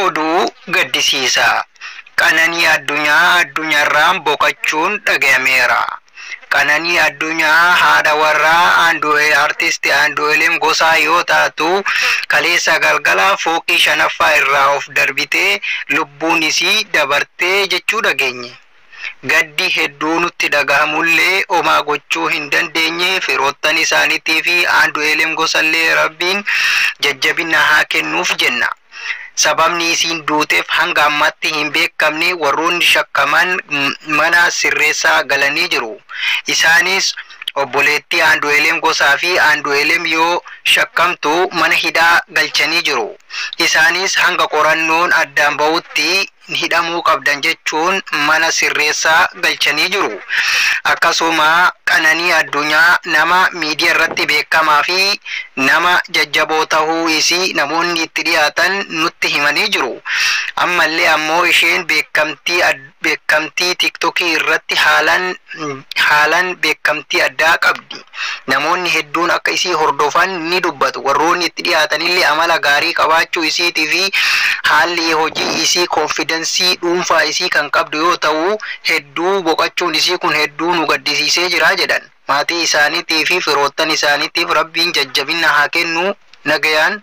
Oduu gaddisiisaa. Qananii Addunyaa addunyaarraan boqochuun dhagayameera. Qananii Addunyaa haadha warraa Artisti Andu'aalem Gosaa yoo taatu, kaleessa galgala fooqii shanaffaa irraa of darbitee lubbuun isii dabartee jechuu dhageenye. Gaddi hedduu nutti dhagahamullee homaa gochuu hin dandeenye. Firoottan isaaniitii fi Andu'aalem Gosallee Rabbiin jajjabina haa kennuuf jenna. Sababni isiin duuteef hanga ammaatti hin beekamne. Warroonni shakkaman mana sirreessaa galanii jiru. Isaanis obboleettii Andu'aalem Gosaa fi Andu'aalem yoo shakkamtu mana hidhaa galchanii jiru. Isaanis hanga qorannoon addaan bahutti hidhamuu qabdan jechuun mana sirreessaa galchanii jiru. Akkasuma Qananii Addunyaa nama miidiyaa irratti beekamaa fi nama jajjaboo ta'uu isii namoonni itti dhiyaatan nutti himanii jiru. Ammallee ammoo isheen beekamtii TikTokii irratti haalaan haalaan beekamtii addaa qabdi. Namoonni hedduun akka isii hordofan ni dubbatu. Warroonni itti dhiyaatanillee amala gaarii qabaachuu isiitii fi haalli hojii isii, confidence dhuunfaa isii kan qabdu yoo ta'u, hedduu boqochuun isii kun hedduu nu gaddisiisee jira jedhan. Maatii isaaniitii fi firoottan isaaniitiif Rabbiin jajjabina haa kennu, nagayaan.